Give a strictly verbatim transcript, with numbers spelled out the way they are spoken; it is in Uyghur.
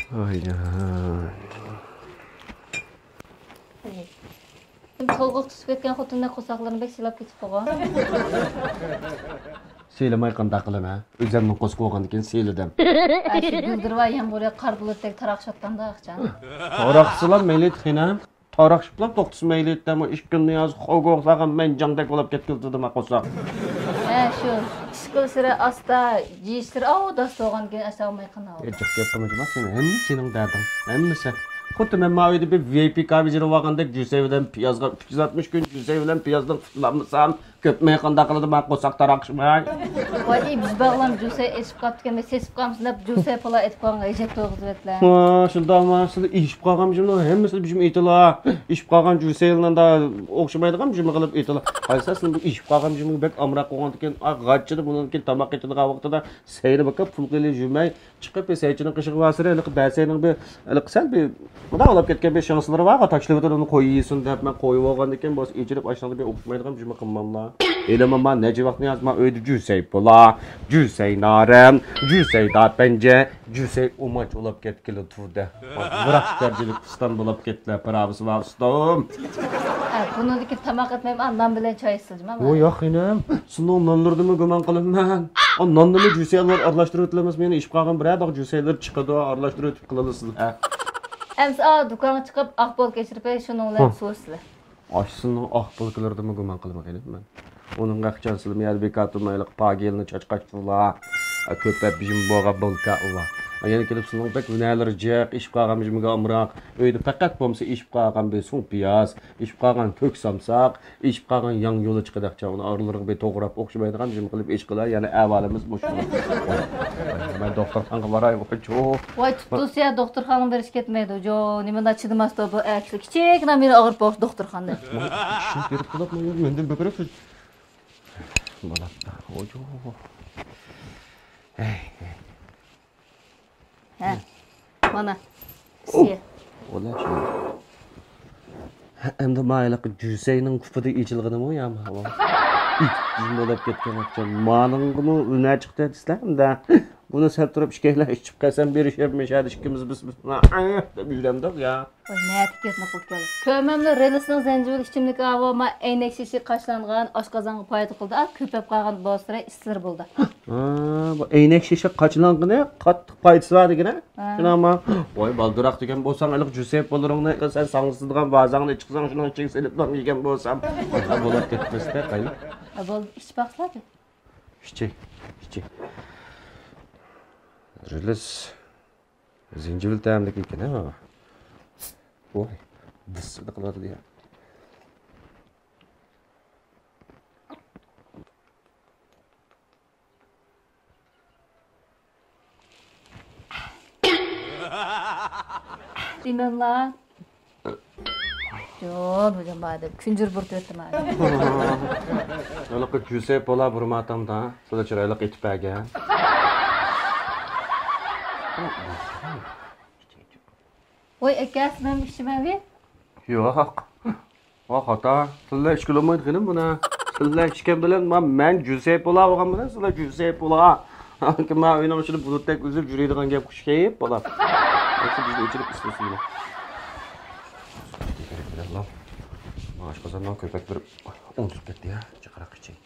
ۋاي جان. تولغاق تۇتۇپ كەتكەن خوتۇندەك قورساقلىرىنى بەك سىلاپ كېتىپتىغۇ. سىلىماي قانداق قىلىمەن؟ ئۆزۈمنىڭ قورسىقى بولغاندىكىن سىلىدىم. ئە، شۇ گۈلدۈرۋا يامغۇر ياغ قار بۇلۇتتەك تاراقشاتقاندا ئاقچان. تاراقسىلام مەيلى خېنىم. تاراقشىپلا توختىسا مەيلى، ئىككى كۈن نىياز خوگوغلارغا مەنجاڭدەك بولۇپ كەتكىلى تۇردى ما قورساق. ھە، شۇ. ئىشقىلىشلىرى ئاستا، يېيىشلىرى ئاۋۇ داس بولغاندىكىن ئاشۇ ئالماي قىناۋ. ئېچىق گەپ قىلما جۇما، سېنىڭ ھەممىسى سېنىڭ دەردىڭ، ھەممىسى. خۇددى مەن ما ئۆيدە بىر ۋىئايپى كاۋىجىنى ئالغاندەك جۈسەي بىلەن پىيازغا ئۈچ يۈز ئاتمىش كۈن جۈسەي بىلەن پىيازدىن قۇتۇلالمىسام، كۆپمەي قانداق قىلىدۇ ما قورساق تاراقشىماي. ۋاي، ئى، بىز باغلام جۈسەي ئېشىپ قاپتىكەن، مەن سېسىپ قالمىسۇن دەپ جۈسەي پالا ئېتىپ قويغان، ئەجەب توي قىزىۋەتلە. ھا، شۇنداقما سىلەر ئېشىپ قالغان بىزمۇ ھەممىسىنى بىزمۇ ئېتىلا. ئېشىپ قالغان جۈسەيلەردە ئوخشىمايدىغان بىزمۇ قىلىپ ئېتىلا. قايسا سىلەر بۇ ئېشىپ قالغان بىزمۇ بەك ئامراق بولغاندىكىن، ئا، غاچچىدا بۇنىڭدىن كېيىن تاماق ئېتىدىغان ۋاقتىدا سەينى بېقىپ پۇل قىلى يۈرمەي، چىقىپ، بىر سەيچىنىڭ قېشىغا بارسىلى، ھېلىقى بەسەينىڭ بىر، ھېلىقى سەل بىر، مۇنداق ئۇلاپ كەتكەن بىر شىڭسىلىرى بارغۇ، تاشلىۋېتىدۇ، ئۇنى قويۇۋېسۇن دەپ، مەن قويۇۋالغاندىكىن، بولسا ئېچىلىپ، ئاشۇنداق بىر ئوخشىمايدىغان بىر قىلماملا. ھېلىمۇ ما نەچچە ۋاقىتنى يازما ئۆيدە جۈسەي پولا، جۈسەي نارەن، جۈسەي داپەنجە، جۈسەي ئۇماچ ئۇلاپ كەتكىلى تۇردى. بىراق دەرىجىلىك ئۇستام بولاپ كەتتىلە، پىراۋىسى بار ئۇستام. ھە، بۇنىڭدىكى تاماق ئەتمەيمەن، نان بىلەن چاي ئىچسىلىجىما. ۋوي ياق، خېنىم. سىلىنىڭ نانلىرىدىمۇ گۇمان قىلىمەن. ئا، ناننىمۇ جۈسەيلەر ئارىلاشتۇرۇۋېتىلمەسمۇ؟ يەنە ئىشىپ قالغان بىرەر داغ جۈسەيلەر چىقىدۇ، ئارىلاشتۇرۇۋېتىپ قىلىۋېتىسىلەر. ئەمسە، ئا، دۇكانغا چىقىپ، ئاق بولكا ئېچىرىپ، شۇنىڭ بىلەن ھە. سۇ ئىچىسىلەر. ئاشۇنىڭ ئاق بولكىلىرىدىمۇ گۇمان قىلىمەن، خېنىم، مەن. ئۇنىڭغا ئىخچان سىلىمۇ يەنە بىكار تۇرمايلىق، پاگىلنى چاچقاچتىلا. كۆپەپ بىژىم بولغان بولكا ئۇلا. يەنە كېلىپ سىلىنىڭ بەك ھۈنەرلىرى جىق، ئېشىپ قالغان بىژىمگە ئامراق. ئۆيدە پەقەت بولمىسا ئېشىپ قالغان بىر سۇڭ پىياز، ئېشىپ قالغان كۆك سامساق، ئېشىپ قالغان ياڭ يولى چىقىدەكچە. ئۇنى ئارىلىرىغا بىر توغراپ ئوخشىمايدىغان بىژىم قىلىپ ئېشقىلا، يەنە ئەھۋالىمىز مۇشۇ. مەن دوختۇرخانىغا باراي، ۋاي چۇ. ۋاي تۇپتۇسى يا، دوختۇرخانىغا بېرىش كەتمەيدۇ. جو، نېمە چىدىماستۇ بۇ ئەكىشلىك. كىچىككىنە مېنى ئاغرىپ بوپتۇ دوختۇرخانىدا. ئىشىم كېلىپ قالاپ، مەندىن بۆكرەك سىز. بولۇپتۇ. ھە، مانا. سىيە. ئولا شۇ. ئەمدى ما ھېلىقى جۈسەينىڭ كۇپىدا ئېچىلغىنىمۇ يا ما؟ بولۇپ كەتكەن ئاقچام. مانىڭغىمۇ ھۈنەر چىقتى دېسىلە ئەمدى. بۇنى سەل تۇرۇپ ئىككىيلەن ئىچىپ قەسەم بېرىشەرمىش ھە، ئىككىمىز بىز بىز دەپ يۈرەمدۇق يا. ۋاي، نەتىكەتنى قىلىپ كەلدى. كۆرمەملۇ رېلىسنىڭ زەنجىۋىل ئىچىملىكى ئاۋۇ، ما ئەينەك شېشە قاچىلانغان، ئاشقازانغا پايدا قىلدى، ئا، كۆپەپ قالغان بولسىرە ئىسسىلىرى بولدى. ھا، بۇ ئەينەك شېشە قاچىلانغىنى قاتتىق پايدىسى بار دېگىنە. ھا. شۇنداقمۇ؟ ۋاي، بالدۇراق دېگەن بولساڭ، ھېلىقى جۈسەيپ بالىرىڭنى سەن ساڭزىتىدىغان ۋازاڭنى ئىچىپ قىلساڭ، شۇنىڭ ئىچىگە سېلىپلا يېگەن بولسام، بولۇپ كەتمەستە، قايلى. ھە، بولدى، ئىچىپ باقسىلا. ئىچەي، ئىچەي. رېلىس. زەنجىۋىل تەملىك ئىكەن ھە. ۋاي، دىسسىدە قىلىۋاتىدۇ يا. دېمەملا. جون، ھوجام بار دەپ كۈنجۈر بۇرۇتۇۋەتتىم ھازىر. ھېلىقى جۈسەي پولا بۇرماتامدا سىلى چىرايلىق ئېتىپ بەرگەن. ۋاي ئاكا، مەن ئىچىمەن بى. ياق. ۋا خاتا. سىلەر ئىچكىلى بولمايدۇ خېنىم بۇنى. سىلەر ئىچكەن بىلەن ما مەن جۈسەي پولا بولغان بىلەن سىلەر جۈسەي پولا. ما ئۆينىڭ ئىچىدە بۇلۇتتەك ئۈزۈپ يۈرىدىغان گەپ خۇش كېيىپ پولا. بىزنى ئىچىرىپ ئىسسىسىنى. ئاشقازاننىڭ كۆپەكلىرى ئۇنتۇلۇپ كەتتى يا. جىقراق ئىچەي.